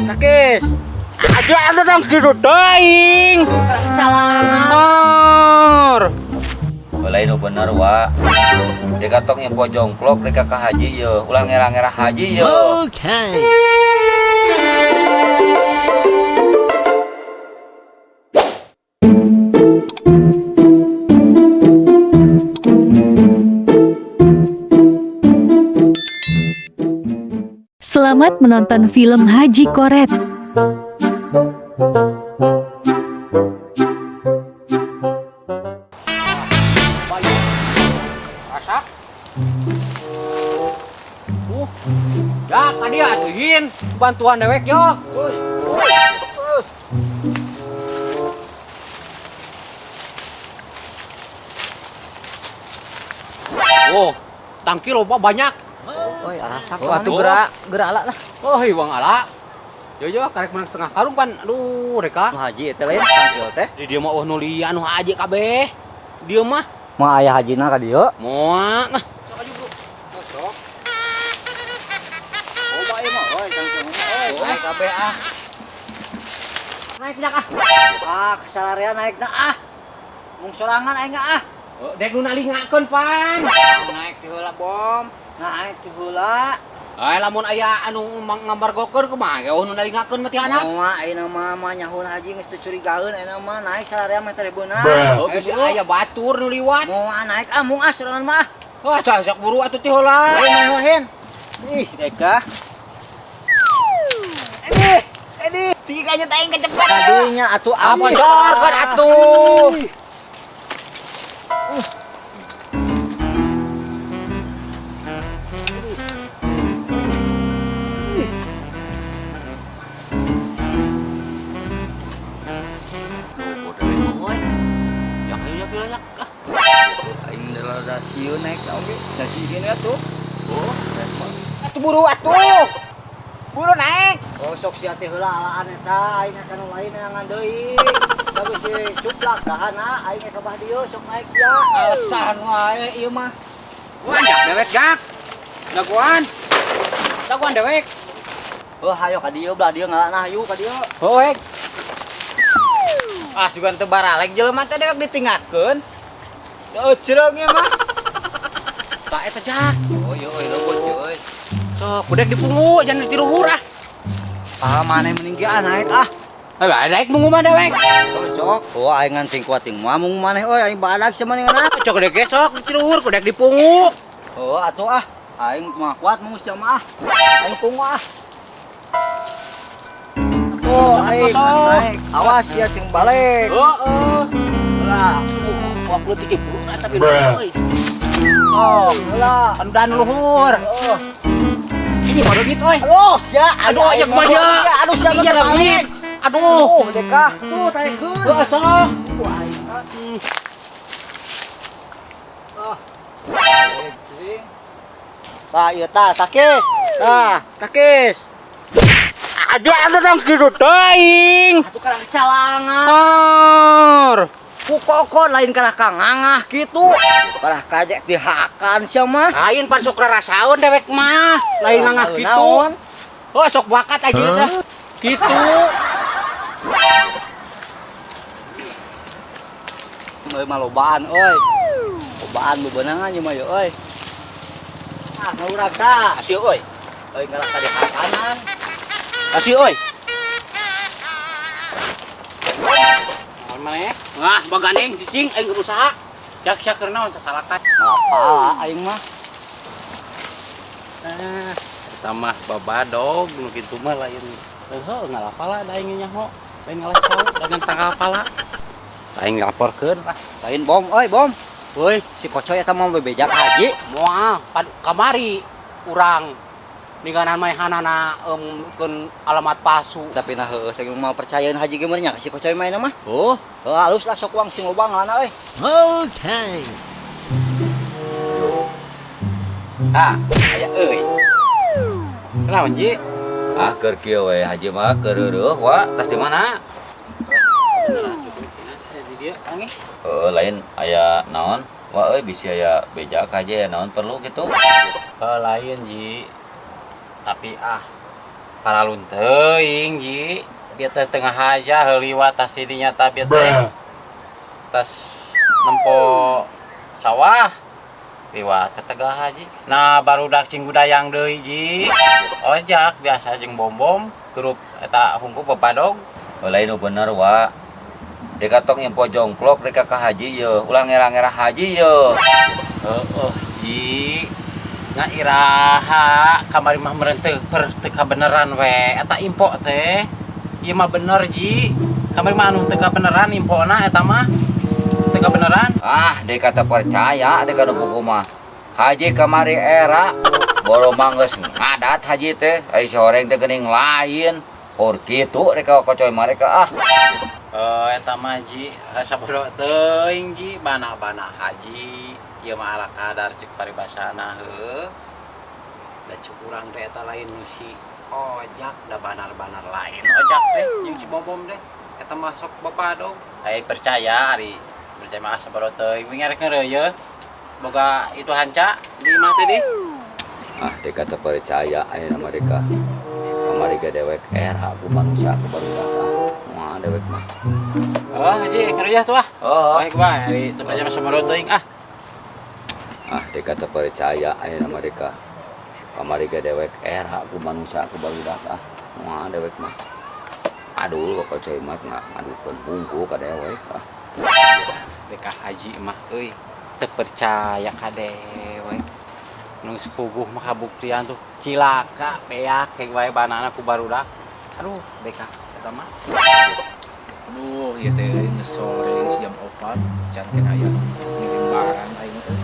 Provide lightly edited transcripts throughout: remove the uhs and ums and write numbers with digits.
Takis. Aja ada dong kitu teuing. Calangan. Lain nu bener wa. Deka tong impo jongklok deka ka haji ye, ulah ngera-ngera haji ye. Okay. Selamat menonton film Haji Koret. Rasak. Ya, tadi atuhin bantuan dewek yo. Oh, tangki loba banyak. Oi, arasak. Oh, atuh gerak, gerak ala lah. Oh, iwang ala. Yo yo karek menang setengah karung pan. Aduh, reka. Nu haji eta lain tangkil teh. Di dieu mah oh nu lian nu haji kabeh. Dieu mah Mah aya hajina ka dieu. moal nah. Sok aja, Bro. Oh, sok. Oh, bae mah euy tangkil mah euy. Naik kabeh ah. Naik dak ah. Ah, kesalarean naikna ah. Mung sorangan aing ah. Oh, dek nu nalingakeun pan. Naik ti heula bom. Naik ti heula. Eh, lamun aya anu ngambargokeun kumaha ge oh nu nalingakeun mah ti anak. Moal ayeuna mah mah nyahun haji geus teu curigaeun ayeuna mah naik salarean mah teh beunang. Oh, bisi aya batur nu liwat. Moal naik ah mung ah sorangan mah ah. Wah, sok buru atuh ti heula. Ayo main. Ih, deka. Eh, ini tiganya aing kecepet. Kadinya atuh ah, bocor kan atuh. Aing rada sieun naik oge. Sasieun atuh. Oh, atuh buru atuh. Buru naik. Oh, sok sia teh heula alaan eta aing ka nu lain neangan deui. Da bisi cuplak dahana aing ka bah dieu sok naik sia. Alasan wae ieu mah. Wah, jak dewek jak. Jagoan. Jagoan dewek. Oh, hayo ka dieu belah dieu ngalana hayu ka dieu. Heuh. Ah, sugan teu baralek jelema teh dewek ditinggalkeun. Da eucereung ieu mah. Tah eta jak. Oh, ieu euy leuweut ieu euy. Sok kudek dipungu jangan ditiruhur ah. Ah, maneh mending ge ah naik ah. Eh, naik mungu mah dewek. Oh, sok. Oh, aing ngan ting kuat ting moal mungu maneh euy aing badag sia mah ningan. Cok dek ge sok ditiruhur kudek dipungu. Oh, atuh ah. Aing mah kuat mungu sia mah ah. Aing pungu ah. Oh, aing naik. Awas ya sing balik. Heeh. Lah, 23 berat tapi euy. Oh, heula. Anu dan luhur. Heeh. Ini baru duit euy. Aduh, sia. Aduh, aya kumaha. Aduh, sia iya duit. Aduh, deka. Tuh, taekeun. Heeh, sok. Wah, aing. Ah. Tah, ieu tah, takis. Tah, takis. Aja ada dong kitu teuing. Atuh karah calangan. Ku kokon lain karah ka ngangah kitu. Karah kajek dihakan sia mah. Lain pan sok rarasaeun dewek mah. Lain ngangah kitu. Oh, sok bakat aja teh. Kitu. Euy mah lobaan euy. Lobaan bebenangan ieu mah ye euy. Ah, ngurang tah. Asih euy. Euy ngarah ka dihakanan. Asih euy. Naon maneh? Wah, bagandeng cicing aing berusaha. Jak sia keur naon sasalakan. Ngapala aing mah. Ah, eta mah babadog nu kitu mah lain. Heuh, ngalapala da aing nyaho. Lain ngalah cau dengan tanggal pala. Aing ngalaporkeun lah. Lain bom euy, bom. Euy, si Kocoy eta mah bebejak haji. Moal, pan kamari urang ninggalan manehanana keun alamat palsu. Tapi nah heueuh teh moal percayaeun haji ge meureun nya ka si Kocoy mah mah. Oh, heuh halus lah sok uang sing loba ngalana euy. Okay. Ah, aya euy. Kenapa, Ji? Ah, keur kieu we haji mah keur reureuh wa, tas di mana? Heuh, lain aya naon? Wa euy bisi aya beja ka haji aya naon perlu kitu. Lain, Ji. Tapi ah Paralun teuing ji. Bieu teh tengah aja heuliwat tas dinya tah bieu teh. Tas nempo sawah liwat ke Tegal Haji. Nah, barudak Cinggudayang deui ji. Ojak biasa jeung bom-bom grup eta hungku babadog. Lain nu bener wa. Deka tong info jongklok deka ka haji ye, ulah ngera-ngera haji ye. Heeh ji. Nga iraha kamari mah meureun teu per teu kabeneran we eta info teh. Ieu mah bener ji. Kamari mah anu teu kabeneran infona eta mah. Teu kabeneran. Ah, deka teu percaya deka nu buku mah. Haji kamari era boro mah geus ngadat haji teh, ai si horeng teh geuning lain. Or kitu deka kocoy mereka ah. Eta mah ji, sabodo teuing ji, bana-bana haji. Ieu mah ala kadar cek paribasana heuh. Da cuk urang teh eta lain nu si Ojak, da banar-banar lain Ojak teh jeung si Bom-bom teh. Eta mah sok babadog. Ai percaya ari percaya mah sabodo teuing wingi rek ngeureuyeuh. Boga itu hanca di imah teh di. Ah, deka teu percaya ayeuna mah deka. Kamari ge dewek era ku manusia ku barudak ah. Moal dewek mah. Oh, haji ngeureuyeuh tuh ah. Oh. Baik bae ari teu percaya mah sabodo teuing ah. Ah, deka teu percaya ayeuna mah deka. Kamari ge dewek era ku manusia ku barudak ah. Moal dewek mah. Aduh, kok coy mah ngadukeun hungku ka dewek ah. Deka haji mah euy teu percaya ka dewek. Nu sepuguh mah kabuktian tuh cilaka beak kayak wae banana ku barudak. Aduh, deka eta mah. Aduh, ieu teh geus sore geus jam 4, can keneh aya ngirim barang aing teh.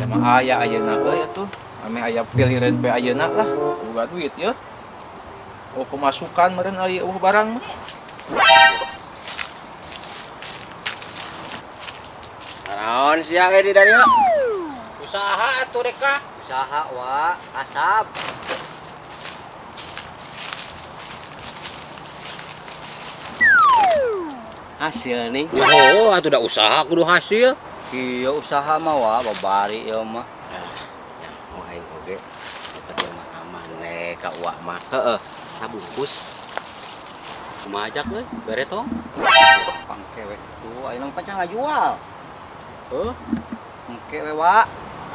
Ya mah aya ayeuna euy atuh. Ameh aya pilireun pe ayeuna lah, boga duit yeuh. Oh, pemasukan meureun aya eueuh barang mah. Naon sia ge di dieu? Usaha atuh deka. Usaha wa, asap. Hasil nih. Oh, atuh da usaha kudu hasil. Iya usaha mah wa, babari ieu mah. Ah, ya mau aing oge. Eta ieu mah aman le ka uak mah. Heeh. Sabungkus. Kumaha ajak euy, bere tong. Pangkewek tuh, ayeuna mah pancen ngajual. Heuh. Engke we wa.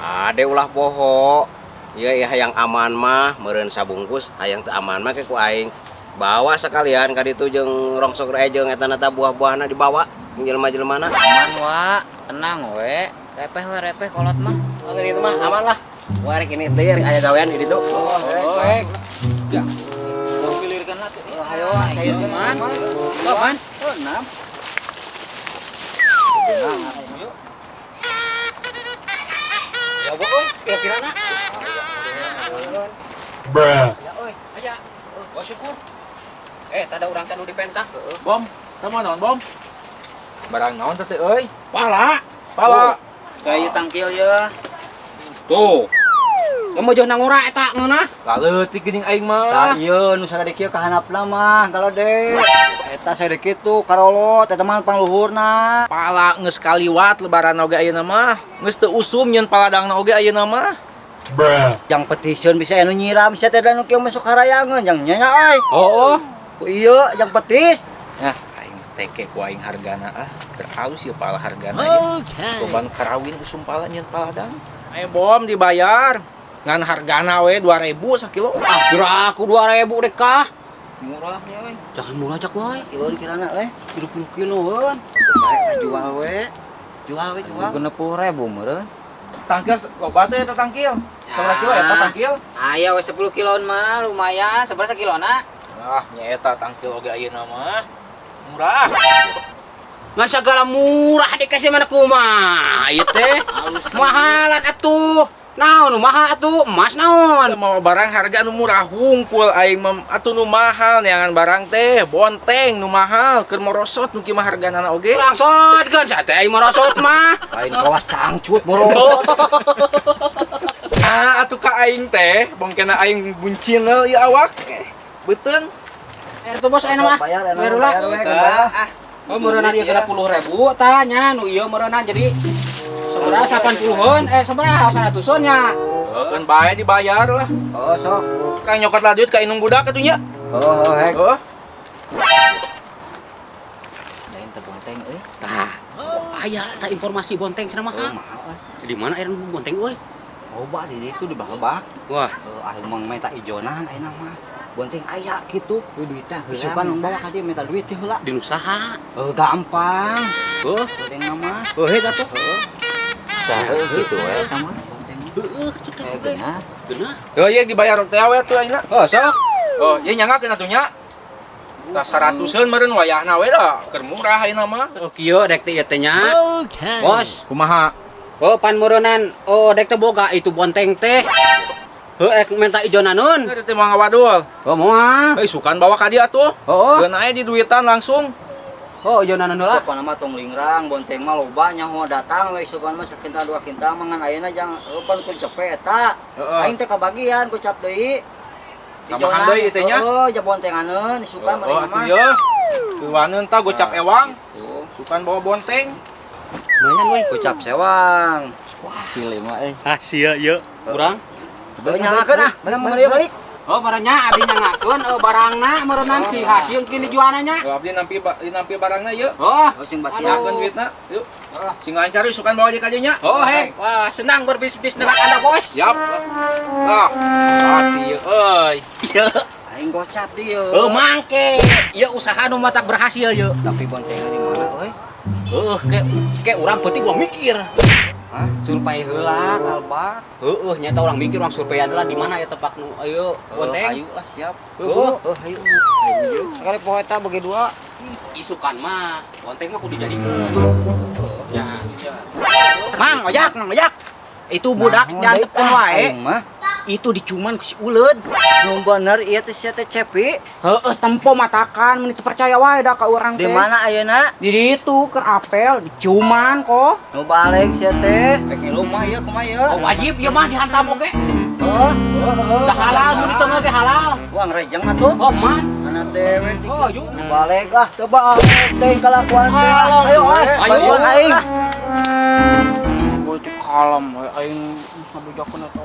Ade ulah poho. Ieu ieu hayang aman mah meureun sabungkus, hayang teu aman mah ke ku aing. Bawa sekalian ka ditu jeung rongsok re jeung eta na buah-buahna dibawa jeung jelema-jelemana. Aman wa, tenang we. Repeh we repeh kolot mah. Oh, gitu mah aman lah. Wah, rek ini teh rek aya gawean di ditu. Oh, baik. Ya. Mau pilirkeun lah tuh. Ayo, ayo man. Man. Oh, enam. Ya bohong, kira-kira na. Bruh. Ya euy, aya. Oh, syukur. Tada urang teh nu dipentak. Bom, teu mah naon bom? Barang naon teh euy? Pala. Pala. Kayu tangkil ya. Tuh. Kamu jauh nangora eta ngeunah. Laleutik geuning aing Tah mah. ieu nu sagede kieu kahanapna mah kalau de. Eta sagede kitu karolot eta mah pangluhurna. Pala geus kaliwat lebaran oge ayeuna mah. Geus teu usum nyeun paladangna oge ayeuna mah. Bruh. Jang petisieun bisa anu nyiram sia teh nu kieu masuk harayangeun jang nya euy. Oh, Ku ieu jang petis. Nah, aing teke ku aing hargana ah. Keur alus ieu pala hargana ieu. Okay. Beban karawin usum pala nyeun paladang. Ayo bom dibayar. Ngan hargana we 2000 sakilo. Ah, kira aku 2000 deh kah. Murah nya euy. Jangan murah jak wae. Kiloan kirana euy. 30 kiloan. Bae jual we. Jual we jual. 60.000 meureun. Tangkil loba teh eta tangkil. Sabaraha kilo eta tangkil? Aya we 10 kiloan mah lumayan, sabaraha sakilona? Ah, nya eta tangkil oge ayeuna mah. Murah. Ngan sagala murah dikasih mana kumaha ieu teh. Mahalan atuh. Naon nu mahal atuh? Emas naon? Mau barang harga nu murah hungkul aing mah atuh nu mahal neangan barang teh bonteng nu mahal keur morosot nu kieu mah hargana oge. Langsotkeun sate aing morosot mah. Lain kawas cangcut morosot. Ah atuh ka aing teh bongkena aing buncinel ieu awak. Beuteung. Tuh bos ayeuna mah. Bayar Bayar ulah. bayar we bayar. Oh meureunna ieu 60.000 tah nya nu ieu meureunna jadi sabaraha 80-eun sabaraha 100-eun nya. Oh, kan bae dibayar lah. Oh, sok. Kang nyokot lah duit ka indung budak atuh nya. Oh, hek. Oh. Lain teh bonteng euy. Tah, aya tah informasi bonteng cenah mah. Oh, mahal. Di mana aya bonteng euy? Loba di ditu di Balebak. Wah, Aing mah minta ijonan ayeuna mah. Bonteng aya kitu. Duitna heula. Isukan nu bawa ka dieu minta duit teh heula. Di nu saha? Oh, gampang. Heuh, Bonteng mah. heuh heg atuh. Heeh. Tah gitu we. Eta mah bonteng mah. Heueuh, cek Eh, geunah. Geunah. Oh, ieu dibayar teh we atuh ayeuna. Oh, sok. Oh, ieu nyanggakeun atuh nya. Tah 100-eun meureun wayahna we da, keur murah ayeuna mah. Oh, kieu dek teh ieu teh nya. Okay. Bos, Kumaha? oh pan meureunnan, oh dek teh boga itu bonteng teh. Heuh, ek minta ijonaneun. Teh teh mah ngawadul. Oh, moal. Heuh, isukan bawa ka dieu atuh. Oh, Geuna aya di duitan langsung. oh ijonaneun heula. Pokona mah tong lingrang, bonteng mah loba nyaho datang we isukan mah sakintal dua kintal mah ngan ayeuna jang eupan ku cepe eta. Heeh. Aing teh kabagian gocap deui. Tambahan deui ieu teh nya. Heeh, ja bontenganeun isukan Oh, mah atuh mah. ieu. Tuaneun tah gocap ewang, Tuh, sukan bawa bonteng. Lumayan we. gocap sewang. Wah, silih mah euy. Ah, sia ieu. Urang. Heuh nyangakeun ah, bener mun ieu balik. Oh, barangnya abdi nyangakeun barangna meureunnan si hasil kini juana nya. Oh, abdi nampi nampi barangna ieu. Oh, Oh, sing batiakeun. Nyakeun duitna. Yuk. Sing lancar isukan bawa aja ka dieu nya. oh hek. Wah, senang berbisnis dengan Anda, Bos. Siap. Ah, hati ieu euy. Iya. Aing gocap dieu. Oh, mangke. Ieu usaha nu matak berhasil ieu. Tapi bontengna di mana euy? Heuh, ke ke urang penting gua mikir. Hah? Survei heula. Kalbak. Heueuh, nyata urang mikir urang surveian heula di mana ya tempat nu ayo bonteng. Ayo lah siap. Heuh. Heuh, ayo. Sekali poe eta bagi dua. Isukan mah bonteng mah kudu dijadikeun. Ya. Mang ojak, Mang ojak. Itu budak diantepkeun wae. Aing mah. Itu dicuman ku si Uleud. Nu bener ieu teh sia teh Cepi. Heeh, tempo matakan mun teu percaya wae da ka urang Di teh. mana ayeuna? Di ditu keur apel dicuman kok. Nu balik sia teh. Rek ngilu mah ieu kumaha ieu? Oh, wajib ieu mah dihantam oge. Oh, Dah halal mun diteu ge halal. Wah ngerejeng atuh. Oh, man. Mana dewe ti. Oh, yuk. Nu balik lah, coba teh kalakuan teh. Ayo, Ayo. bantuan aing. Gua teh kalem we aing ngabejakeun eta.